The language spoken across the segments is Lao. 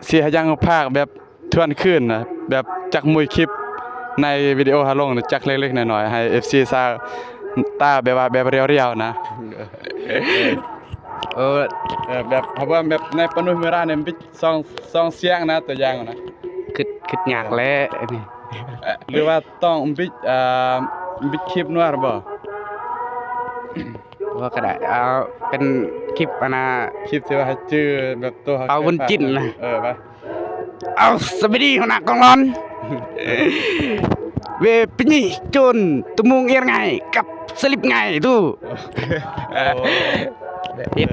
ຊິໃຫ້ຍັງພາກແບບທວນຄືນນະ ແບບຈັກໝຸ່ຍຄລິບໃນວິດີໂອເຮົາລົງນະ ຈັກເລັກໆນ້ອຍໆ ໃຫ້ເອັຟຊີຊາວຕາແບບວ່າແບບລຽວໆນະ. ເອີ ເອີ ແບບ ເຮົາວ່າແບບໃນປານຸເມຣານີ້ ມັນປິດສອງ ສອງສຽງນະ ຕົວຢ່າງນະ ຄຶດ ຄຶດຍາກແຫຼະອັນນີ້ ຫຼືວ່າຕ້ອງບິດ ເອີ ບິດຄລິບນວດບໍ່? ວ່າກໍໄດ້ ເອົາເປັນຄລິບອັນນ່າ ຄລິບທີ່ວ່າໃຫ້ຈື່ແບບໂຕເຮົາ ເປົາບຸນຈິ້ນນະ ເອີ ວ່າ ເອົາ ສະບາຍດີຫົວໜ້າກອງຫຼອນ ເວປະຍິໂຈນຕະມຸງເອຍງ່າຍກັບສະລິບງ່າຍຕູ ໂອ້ ແບບ ເອີ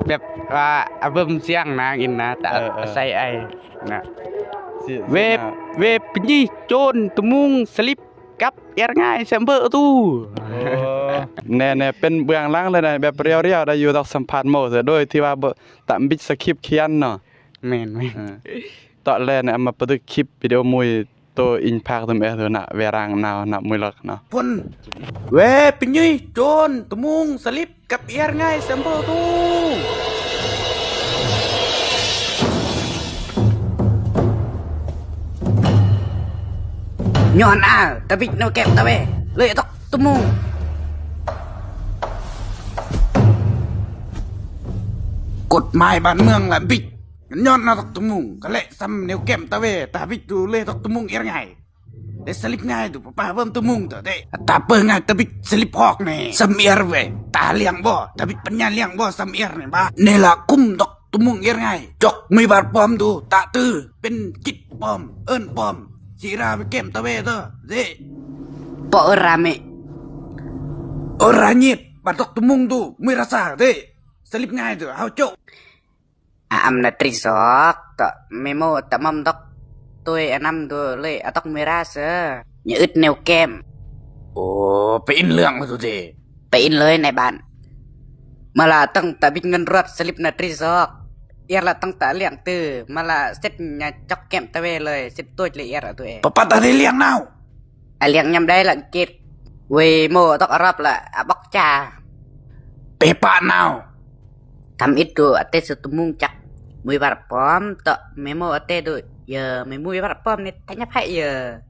ແບບວ່າອາເບິ່ມສຽງນາງອິນນາ ແຕ່ ເອີ ເອີ ອາໄສໄອນະ ເວ ເວປະຍິໂຈນຕະມຸງສະລິບ ກັບເອຍງ່າຍແຊມເບີຕູ. ໂອ້ ແນ່ໆ ເປັນເບື້ອງຫຼັງເລີຍນະ ແບບລຽວໆ ໄດ້ຢູ່ດອກ ສຳພາດໂມເທື່ອ ໂດຍທີ່ວ່າບໍ່ຕາມບິດສະຄຣິບຂຽນເນາະ. ແມ່ນໆ ເອີ ຕອນແລກນະ ເອົາມາປະຕຶກຄລິບວິດີໂອມຸ້ຍໂຕອິງພາກຕົມແອໂຕນະ ເວລາງນາວນະ ມຸ້ຍລັກເນາະ ພົນ ເວປະຍິໂຈນຕະມຸງສະລິບ ກັບເອຍງ່າຍແຊມເບີຕູ ຍ້ອນອາຕະບິດໂນແກມຕາເວ ເລີຍອາຕອກຕະມຸງ ກົດໝາຍບ້ານເມືອງລະບິດ ຍ້ອນອາຕອກຕະມຸງ ກະແລະຊຳແນວແກມຕາເວ ຕາບິດດູເລີຍອາຕອກຕະມຸງເອຍງ່າຍ ແລະສະລິບງ່າຍດູ ປະປາເບິ່ມຕະມຸງເຕີເດ ຕາເປີງ່າຍຕາບິດສະລິບຮອກແນ່ ຊຳເອຍເວ ຕາລ້ຽງບໍ່ ຕາບິດປັນຍາລ້ຽງບໍ່ ຊຳເອຍແນ່ບາດ ເນລະກຸມດອກ ຕະມຸງເອຍງ່າຍ ຈອກມີບາດປອມດູ ຕາຕື້ ເປັນຈິດປອມ ເອີ້ນປອມ ສີລາໄປແກມຕາເວເຕີເດ ປອເອີຣາເມ ເອີຣາເຍດ ບາດດອກຕະມຸງດູ ມີລາຊາເດ ສະລິບງ່າຍເຕີ ເຮົາໂຈ ອາອຳນາຕຣີສອກ ຕະເມໂມ ຕະມອມດອກ ໂຕຍອານຳດູເລີຍ ອາຕອກເມຣາເຊີ ຍາອຶດແນວແກມ ໂອ້ ໄປອິນເລື່ອງມາດູເດ ໄປອິນເລີຍນາຍບ້ານ ມາລາຕ້ອງຕາບິດເງິນຣວດສະລິບນາຕຣີສອກ ເອຍລະຕ້ອງຕາລ້ຽງຕື້ ມາລາເຊັດຍາຈອກແກມຕາເວເລີຍ ເຊັດໂຕຍເລີຍເອຍລະໂຕຍ ປະປະຕາໄດ້ລ້ຽງນາວ ອາລ້ຽງຍາມໃດລະອັງກິດ ເວໂມຕອກອາຣັບລະອາບັກຈາ ເປປະນາວ ທຳອິດດູອາເຕສຸດຕະມຸງຈັກ ມຸຍວາລະປອມ ເຕາະເມໂມອາເຕດຸ ເຢີ ເມມຸຍວາລະປອມນີ້ ທັນຍະໄພເຢີ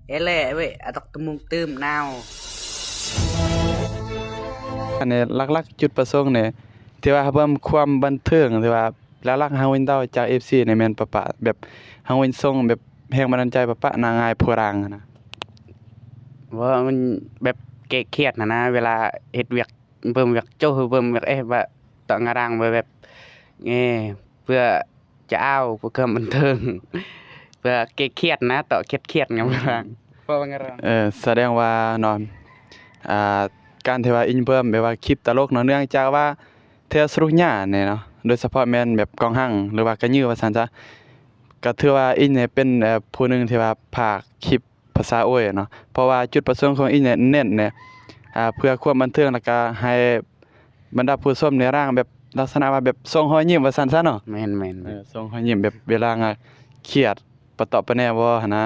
ເອເລເວ ອາຕອກຕະມຸງຕື່ມນາວ. ອັນນີ້ຫຼັກໆຈຸດປະສົງນີ້ ທີ່ວ່າເພື່ອຄວາມບັນເທີງ ທີ່ວ່າຫຼັກໆເຮົາວິນເດົາຈາກເອັຟຊີນີ້ແມ່ນປະປະ ແບບເຮົາວິນສົ່ງແບບແຮງບັນດານໃຈປະປະນາງງາຍຜູ້ລາງຫັ້ນນະ ວ່າມັນແບບແກ້ຄຽດຫັ້ນນະ ເວລາເຮັດວຽກ ເບິ່ງວຽກໂຈ້ ເບິ່ງວຽກເອ ວ່າຕອນງານລາງແບບ ເອີ ເພື່ອຈະເອົາ ເພື່ອຄວາມບັນເທີງ ເພື່ອແກ້ຄຽດນະ ເຕາະຄຽດໆ ງາມລາງ ເພາະວ່າງານລາງ ເອີ ສະແດງວ່າເນາະ ອ່າ ການທີ່ວ່າອິງເພີ່ມແບບວ່າຄລິບຕະຫຼົກເນາະ ເນື່ອງຈາກວ່າແຖວສະຫຼຸກຫຍ້ານີ້ເນາະ ໂດຍສະເພາະແມ່ນແບບກອງຮັງ ຫຼືວ່າກະຍືວ່າຊັ້ນຊະ ກະຖືວ່າອິງນີ້ເປັນ ເອີ ຜູ້ໜຶ່ງທີ່ວ່າພາກຄລິບ ພາສາໂອຍເນາະ ເພາະວ່າຈຸດປະສົງຂອງອີ່ແນນແນນ ອ່າ ເພື່ອຄວາມບັນເທີງ ແລ້ວກະໃຫ້ບັນດາຜູ້ຊົມໃນລາງແບບລັກສະນະວ່າແບບສົ່ງຮອຍຍິ້ມວ່າຊັ້ນຊະເນາະ ແມ່ນໆ ເອີ ສົ່ງຮອຍຍິ້ມແບບເວລາຄຽດປະເຕາະປະແນວບໍ່ຫັ້ນນະ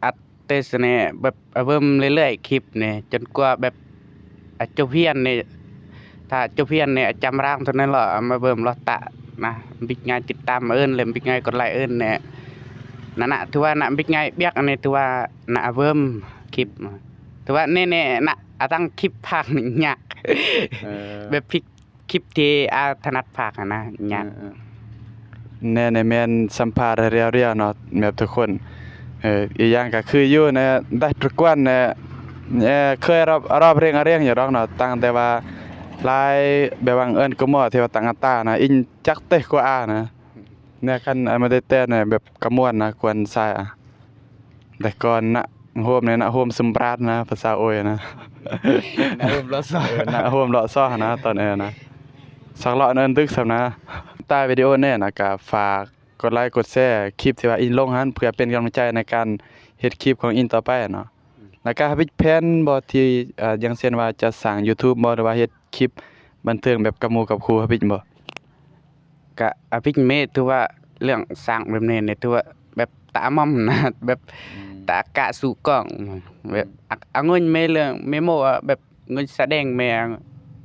ອັດແຕ່ສະແນ ແບບເອົາເບິ່ມເລື້ອຍໆ ຄລິບນີ້ ຈົນກວ່າແບບ ອາ ຈົບຮຽນນີ້ ຖ້າຈົບຮຽນນີ້ ອາຈານມາລາງເທົ່ານັ້ນລະ ເອົາມາເບິ່ມລອດຕະນະ ບິກງ່າຍຕິດຕາມເອີ້ນ ແລະ ບິກງ່າຍກົດໄລເອີ້ນແນ່ ນັ້ນນະ ຖືວ່ານະ ບິກງ່າຍບຽກອັນນີ້ ຖືວ່ານະ ເບິ່ມຄລິບ ຖືວ່າແນ່ໆນະ ອາຕັ້ງຄລິບພາກນີ້ຍາກ ເອີ ແບບພິກ ຄລິບທີ່ອາຖະໜັດພາກຫັ້ນນະ ຍາກ ເອີ ແນ່ໆ ແມ່ນສຳພາດລຽວໆເນາະ ແບບທຸກຄົນ ເອີ ອີກຢ່າງກະຄືຢູ່ໃນໄດ້ທຸກກວນ ເອີ ເຄີຍລອບ ລອບເລັ່ງອາເຮ່ງຢູ່ດອກເນາະ ຕັ້ງແຕ່ວ່າຫຼາຍແບບວ່າເອີ້ນກະໝໍ້ທີ່ວ່າຕັ້ງອັດຕານະ ອິງຈັກເຕະກວ່າອານະ ແນ່ຄັນອາມາໄດ້ແຕ່ນະ ແບບກະມ່ວນນະ ກວນຊາຍອາ ແຕ່ກ່ອນນະ ໂຮມໃນນະ ໂຮມຊຸມບາດນະ ພາສາໂອຍນະ ນະໂຮມເລາະຊອ ເອີ ນະໂຮມເລາະຊອນະ ຕອນເອີນະ ສັກເລາະເນີນດຶກຊ້ຳນະ ຕາວິດີໂອແນ່ນະ ກະຝາກກົດໄລກົດແຊຄລິບທີ່ວ່າອິງລົງຫັ້ນ ເພື່ອເປັນກຳລັງໃຈໃນການເຮັດຄລິບຂອງອິງຕໍ່ໄປເນາະ ແລ້ວກະຫາວິດແຜນບໍ່ທີ່ ເອີ ຢ່າງເຊັ່ນວ່າຈະສ້າງຢູທູບບໍ່ ຫຼືວ່າເຮັດຄລິບບັນເທີງແບບກັບໝູ່ກັບຄູ່ຫາວິດບໍ່? ກະອາວິດເມ ຖືວ່າເລື່ອງສ້າງແບບນີ້ນີ້ ຖືວ່າແບບຕາມອມນະ ແບບ ອືມ ຕາກະສູ່ກ້ອງ ແບບ ອືມ ອາ ອາເງິນເມ ເລື່ອງເມໂມ ແບບເງິນສະແດງແມ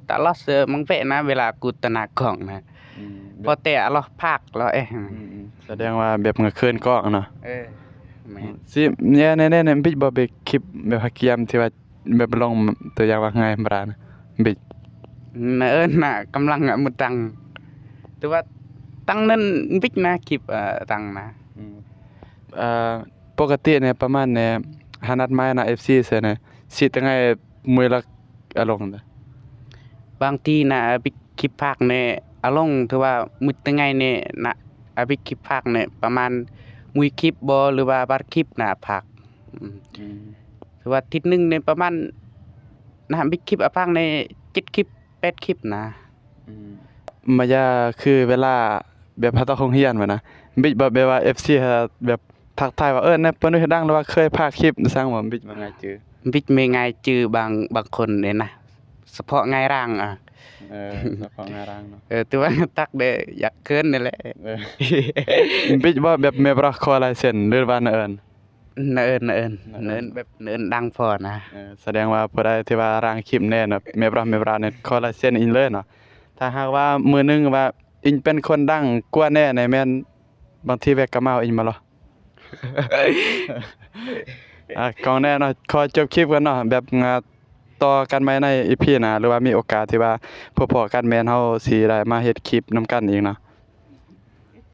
ຕາລອດເສີມັງເວນະ ເວລາກູຕະໜ້າກ້ອງນະ ອືມ ພໍແຕ່ອາລອດພາກລະເອ ອືມໆ ສະແດງວ່າແບບເຫື່ອເຂີນກອງເນາະ ເອີ ແມ່ນ ຊິແນ່ໆ ແນ່ ບິດບໍ່ ແບບຄລິບແບບຮັກກຽມທີ່ວ່າແບບລົງ ຕົວຢ່າງວ່າງ່າຍທຳມະດານະ ບິດ ນະເອີ້ນນະ ກຳລັງມືຕັ້ງ ແຕ່ວ່າຕັ້ງນັ້ນບິດນະ ຄລິບ ເອີ ຕັ້ງນະ ອືມ ເອີ ປົກກະຕິນີ້ປະມານນີ້ ຫານັດມານະ ເອັຟຊີ ເຊີນນະ ຊິແຕ່ງໃຫ້ມື້ລະ ອາລົງ ບາງທີນະ ບິດຄລິບພາກແນ່ ອາລົງ ຖືວ່າມືດແຕ່ໄງແນ່ນະ ອາບິດຄລິບພາກແນ່ ປະມານມື້ຄລິບບໍ່ ຫຼືວ່າບາດຄລິບນະພາກ ອືມ ອືມ ຖືວ່າທິດໜຶ່ງແນ່ ປະມານນະ ບິດຄລິບອາພາກແນ່ ເຈັດຄລິບ ແປດຄລິບນະ ອືມ ມາຢາ ຄືເວລາແບບເຮົາຕອນໂຮງຮຽນຫັ້ນນະ ບິດບໍ່ ແບບວ່າເອັຟຊີແບບ ທັກທາຍວ່າ ເອີ ແນບປານຸດດັງ ຫຼືວ່າເຄີຍພາກຄລິບ ຊັ້ນບໍ່ ບິດວ່າງ່າຍຈື່ ບິດແມ່ນງ່າຍຈື່ບາງ ບາງຄົນເດ້ນະ ສະເພາະງ່າຍຮ່າງ ອາ ເອີ ສະເພາະງ່າຍຮ່າງເນາະ ເອີ ແຕ່ວ່າຕັກເດ້ ຢາກເຂີນນີ້ແຫຼະ ເອີ ບິດບໍ່ ແບບແມ່ບຣາຂໍລາຍເຊັນ ຫຼືວ່ານາເອີ້ນ ນາເອີ້ນ ນາເອີ້ນ ນາເອີ້ນ ນາເອີ້ນແບບ ນາເອີ້ນດັງພໍນະ ເອີ ສະແດງວ່າຜູ້ໃດທີ່ວ່າຮ່າງຄລິບແນ່ນະ ແມ່ບຣາ ແມ່ບຣານີ້ ຂໍລາຍເຊັນອີ່ງເລີຍເນາະ ຖ້າຫາກວ່າມື້ໜຶ່ງວ່າອີ່ງເປັນຄົນດັງກວ່າແນ່ນີ້ ແມ່ນບາງທີແວກກະມາວອີ່ງມາລະ ອ່າ ກອງແນ່ເນາະ ຂໍຈົບຄລິບກ່ອນເນາະ ແບບ ອ່າ ຕໍ່ກັນໃໝ່ໃນອີພີໜ້າ ຫຼືວ່າມີໂອກາດທີ່ວ່າພົບພໍ້ກັນ ແມ່ນເຮົາຊິໄດ້ມາເຮັດຄລິບນຳກັນອີກເນາະ